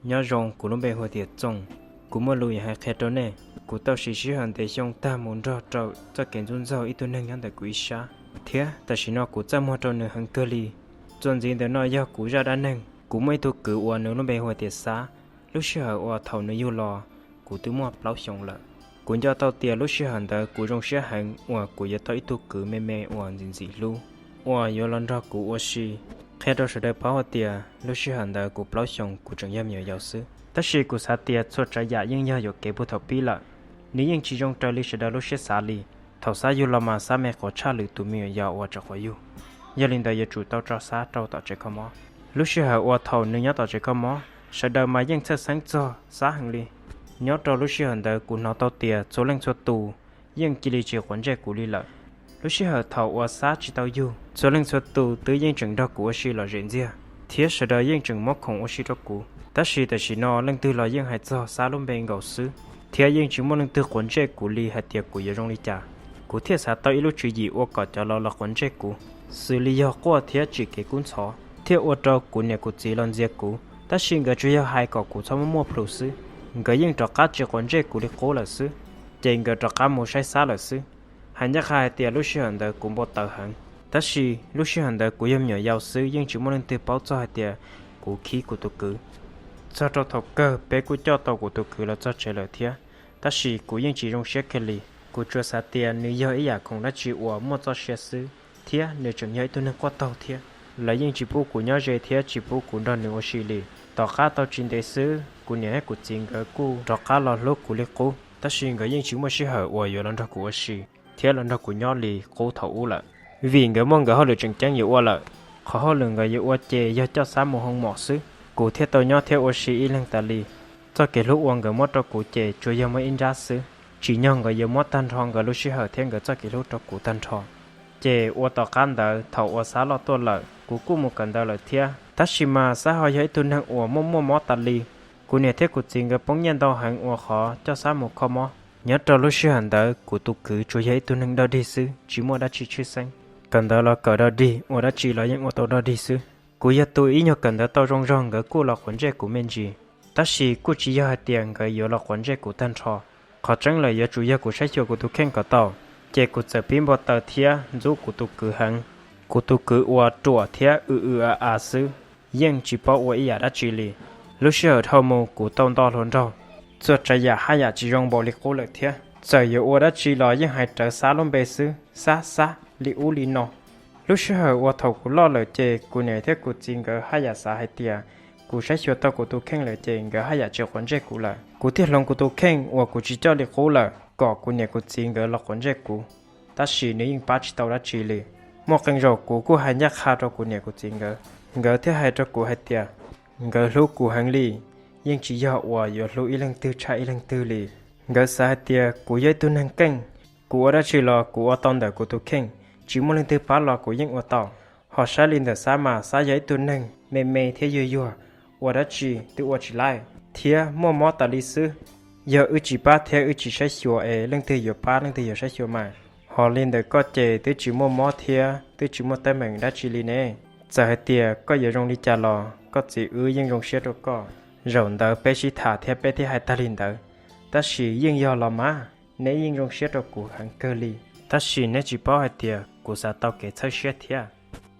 Nyob zoo, kuv lub npe hu tias Txooj. Kuv muaj lus yuav hais qhia rau nej. Kuv tau siv sij hawm ntev xyoo tag mus nrog rau txoj kev ntxub ntxaug ib tug neeg nyob ntawm kuv ib sab, thiab tam sim no kuv txaj muag rau nws heev kawg li. Txuas ntxiv ntawm no yog kuv zaj dab neeg. Kuv muaj ib tug kwv uas nws lub npe hu tias Xab. Lub sij hawm uas thaum nws yug los, kuv twb muaj plaub xyoos lawm. Kuv nco tau tias lub sij hawm ntawd kuv zoo siab heev uas kuv yuav tau ib tug kwv me me uas ntxim ntxim hlub, uas yuav los nrog kuv ua si. Qhia rau sawv daws paub hais tias lub sij hawm ntawd kuv plaub xyoos, kuv tseem yog me nyuam yaus xwb. Tab sis kuv xav tias txhua tsav yam yeej yog yuam kev puag thaum pib lawm. Nws yeej tsis zoo raws li sawv daws lub siab xav li. Thaum Xab yug los mas Xab me quav tshaj lwm tus me nyuam yaus uas tseem quav yug. Yog li ntawd yuav tsum tau tso Xab rau tom tsev kho mob. Lub sij hawm uas thaum nws nyob tom tsev kho mob, sawv daws mas yeej txhawj xeeb txog Xab heev li. Nyob rau lub sij hawm ntawd kuv hnov tau tias txhua leej txhua tus yeej cia li tsis quav ntsej kuv li lawm. Lub sij hawm thaum uas Xab tsis tau yug, txhua leej txhua tus twb yeej tseem nrog kuv ua si lom zem ntxiag, thiab sawv daws yeej tseem muab khoom ua si rau kuv. Tab sis tam sim no leej twg los yeej hais txog Xab lub npe nkaus xwb, thiab yeej tsis muaj leej twg quav ntsej kuv li hais tias kuv yuav zoo li cas. Kuv thiaj xav tau ib lub tswv yim ua kom cov laus los quav ntsej kuv, xws li yog quaj thiab tsim kev kub ntxhov, thiaj ua rau kuv niam kuv txiv los ntxias kuv. Tab sis nkawd tsuas yog hais kom kuv txhob muaj muaj plhus xwb, nkawd yeej rov qab tsis quav ntsej kuv li qub lawm xwb, ces nkawd rov qab mus saib Xab lawm xwb. Hais ncaj qha hais tias lub sij hawm ntawd kuv npau taws heev, tab sis lub sij hawm ntawd kuv yog me nyuam yaus xwb, yeej tsis muaj leej twg paub txog hais tias kuv khib kuv tus kwv. Txog rau thaum kawg peb kuj coj tau kuv tus kwv los txog tsev lawm thiab, tab sis kuv yeej tsis zoo siab kiag li. Kuv tsuas xav tias nws yog ib yam khoom dab tsi uas muaj txoj sia xwb, thiab nws tseem yog ib tug neeg quaj taug thiab. Lawv yeej tsis pub kuv nyob ze thiab tsis pub kuv nrog nws ua si li. Tom qab tau tsis ntev xwb, kuv niam thiab kuv txiv nkawd kuj rov qab los hlub kuv li qub, tab sis nkawd yeej tsis muaj sij hawm uas yuav los nrog kuv ua si thiab los nrog kuv nyob li qub thaum ub lawm, vim nkawd muaj nkawd hauj lwm tseem ceeb yuav ua lawm. Qhov hauj lwm nkawd yuav ua ces yog coj Xab mus hoo mom xwb, kuv thiaj tau nyob thiab ua si ib leeg tas li. Txoj kev hlub uas nkawd muab rau kuv ces tsuas yog muab ib nrab xwb, tsim nyog nkawd yuav muab tag nrho nkawd lub sij hawm thiab nkawd txoj kev hlub rau kuv tag nrho. Ces ua tom qab ntawd thaum uas Xab loj tuaj lawm, kuv kuj mus kawm ntawv lawm thiab, tab sis mas Xab ho yog ib tug neeg uas muaj muaj mob tas li. Kuv niam thiab kuv txiv nkawd poob nyiaj ntau heev ua qhov coj Xab mus kho mob. Nyob rau lub sij hawm ntawd kuv tus kwv tsuas yog ib tug neeg dog dig xwb, tsis muaj dab tsi tshwj xeeb. Kawm ntawv los kawm dog dig, ua dab tsi los yeej ua tau dog dig xwb. Kuv yog tus ib nyuag kawm ntawv tau zoo zog, nkawd kuj los quav ntsej kuv me ntsis, tab sis kuj tsis yog hais tias nkawd yuav los quav ntsej kuv tag nrho. Qhov tseeb lawm yuav tsum yog kuv saib xyuas kuv tus kheej kom tau, ces kuv txawm pib npau taws thiab ntxub kuv tus kwv heev. Kuv tus kwv uas ruam thiab w w a a xwb, yeej tsis paub ua ib yam dab tsi li. Lub sij hawm dhau mus kuv tau nto hluas nraug, txhua tsav yam haj yam tsis zoo npaum li qub lawm thiab. Txawm yuav ua dab tsi los yeej hais rawv Xab lub npe xwb, Xab Xab li ub li no. Lub sij hawm uas thaum kuv loj lawm ces kuv niam thiab kuv txiv nkawd haj yam xav hais tias kuv saib xyuas tau kuv tus kheej lawm ces nkawd haj yam tsis quav ntsej kuv lawm. Kuv thiaj hloov kuv tus kheej uas kuv tsis coj li qub lawm kom kuv niam kuv txiv nkawd los quav ntsej kuv, tab sis nws yeej pab tsis tau dab tsi li. Muaj qee zaum kuv kuj hais ncaj qha rau kuv niam kuv txiv nkawd, nkawd thiaj hais rau kuv hais tias nkawd hlub kuv heev li, yeej tsis yog uas yuav hlub ib leeg twg tshaj ib leeg twg li. Nkawd xav hais tias kuv yog ib tug neeg keej, kuv ua dab tsi los kuv ua tau ntawm kuv tus kheej, tsis muaj leej twg pab los kuv yeej ua tau. Ho saib li ntawm Xab mas Xab yog ib tug neeg me me thiab yuag yuag, ua dab tsi twb ua tsis laib thiab muaj mob tas li xwb. Yog wb tsis pab thiab wb tsis saib xyuas es leej twg yuav pab leej twg yuav saib xyuas mas? Ho li ntawm koj ces twb tsis muaj mob thiab twb tsis muaj teeb meem dab tsi li ne. Txawm hais tias koj yuav zoo li cas los koj txiv wb yeej zoo siab rau koj. Zaum ntawd peb sib tham thiab peb thiaj hais tag li ntawd, tab sis yeej yog los mas, neb yeej zoo siab rau kuv heev kawg li, tab sis neb tsis paub hais tias kuv xav tau kev txhawb siab thiab.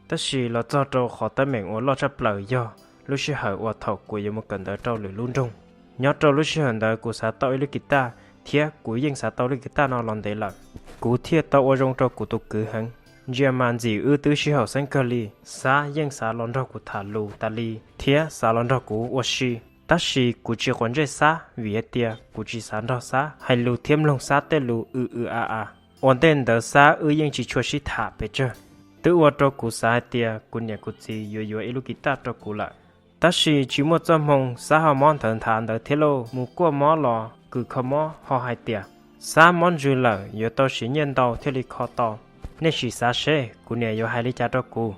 Tab sis los txog rau qhov teeb meem uas loj tshaj plaws yog lub sij hawm uas thaum kuv yuav mus kawm ntawv rau lwm lub nroog. Nyob rau lub sij hawm ntawd kuv xav tau ib lub kis taj, thiab kuv yeej xav tau lub kis taj no los ntev lawm. Kuv thiaj tau ua zoo rau kuv tus kwv heev. Ntsia mas ntxim wb twb sib haum xeeb kawg li. Xab yeej xav los nrog kuv tham lus tas li thiab xav los nrog kuv ua si, tab sis kuv tsis quav ntsej Xab vim hais tias kuv tsis xav nrog Xab hais lus thiab mloog Xab tej lus w w a a. Ua ntej ntawd Xab wb yeej tsis tshua sib tham pes tsawg, twb ua rau kuv xav hais tias kuv niam kuv txiv yuav yuav ib lub kis taj rau kuv lawm. Tab sis tsis muaj txoj hmoo Xab ho mob nthawv nthav ntawd thiab lauj. Mus kuaj mob los kws kho mob ho hais tias Xab mob ntsws lawm, yuav tau siv nyiaj ntau thiaj li kho tau. Nej sim xav seb kuv niam yuav hais li cas rau kuv.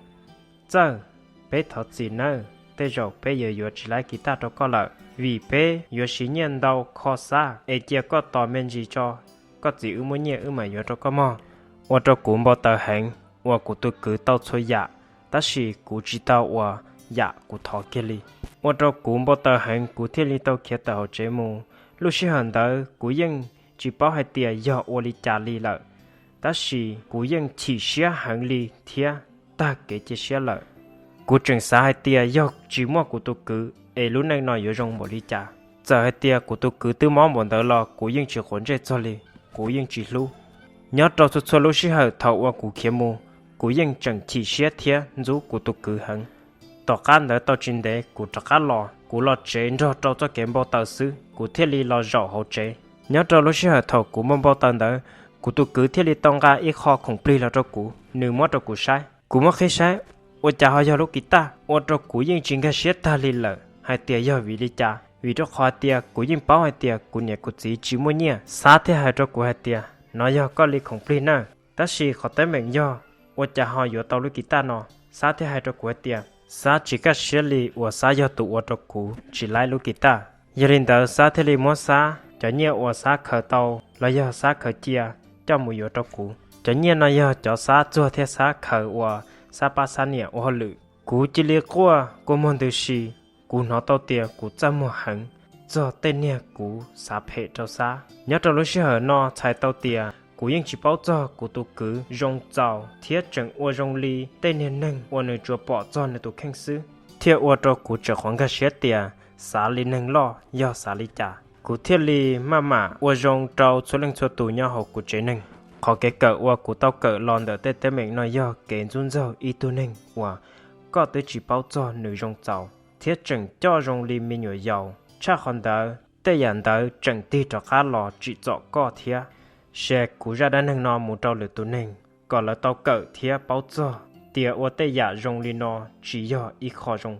Txawj, peb thov txim nawb, tej zaum peb yuav yuav tsis laib kis taj rau koj lawm, vim peb yuav siv nyiaj ntau kho Xab es cia koj tos me ntsis tso, koj txiv wb muaj nyiaj wb mam yuav rau koj mog. Ua rau kuv npau taws heev uas kuv tus kwv tau txhua yam, tab sis kuv tsis tau uas yam kuv thov kiag li. Ua rau kuv npau taws heev, kuv thiaj li tau khiav tawm hauv tsev mus. Lub sij hawm ntawd kuv yeej tsis paub hais tias yog ua li cas li lawm, tab sis kuv yeej chim siab heev li thiab tag kev cia siab lawm. Kuv tseem xav hais tias yog tsis muaj kuv tus kwv es lub neej no yuav zoo npaum li cas. Txawm hais tias kuv tus kwv twb mob npaum ntawd los kuv yeej tsis quav ntsej txog li, kuv yeej tsis hlub. Nyob rau txhua txhua lub sij hawm thaum uas kuv khiav mus, kuv yeej tseem chim siab thiab ntxub kuv tus kwv heev. Tom qab ntawd tau tsis ntev kuv rov qab los, kuv los tsev nrog rau txoj kev npau taws xwb, kuv thiaj li los zaum hauv tsev. Nyob rau lub sij hawm thaum kuv npau npau taws ntawd, kuv tus kwv thiaj li tau nqa ib qho khoom plig los rau kuv, nws muab rau kuv saib. Kuv muab qhib saib, ua cas ho yog lub kiv taj, ua rau kuv yeej tsis nkag siab tag li lawm hais tias yog vim li cas, vim rau qhov hais tias kuv yeej paub hais tias kuv niam kuv txiv tsis muaj nyiaj. Xab thiaj hais rau kuv hais tias, nov yog koj li khoom plig na, tab sis qhov teeb meem yog ua cas ho yuav tau lub kiv taj no. Xab thiaj hais rau kuv hais tias, Xab tsis kaj siab li uas Xab yog tus ua rau kuv tsis laib lub kiv taj. Yog li ntawd Xab thiaj li muab Xab cov nyiaj uas Xab khaws tau los yog Xab khaws cia coj mus yuav rau kuv. Cov nyiaj no yog cov Xab txuag thiab Xab khaws uas Xab pab Xab niam ua hauj lwm. Kuv cia li quaj kua muag ntws si, kuv hnov tau tias kuv txaj muag heev txog tej niag kuv xav phem rau Xab. Nyob rau lub sij hawm no txhais tau tias kuv yeej tsis paub txog kuv tus kwv zoo txaus thiab tseem ua zoo li tej niag neeg uas nws tsuas pom txog nws tus kheej xwb, thiaj ua rau kuv tseem qhuav nkag siab tias xav li neeg loj yog xav li cas. Kuv thiaj li maj mam ua zoo rau txhua leej txhua tus nyob hauv kuv tsev neeg. Qhov kev kawm uas kuv tau kawm los ntawm tej teeb meem no yog kev ntxub ntxaug ib tug neeg uas koj twb tsis paub txog nws zoo txaus thiab tseem coj zoo li me nyuam yaus. Tshaj qhov ntawd, tej yam ntawd tseem tig rov qab los tsim txom koj thiab. Share kuv zaj dab neeg no mus rau lwm tus neeg kom lawv tau kawm thiab paub txog tias ua tej yam zoo li no tsis yog ib qho zoo.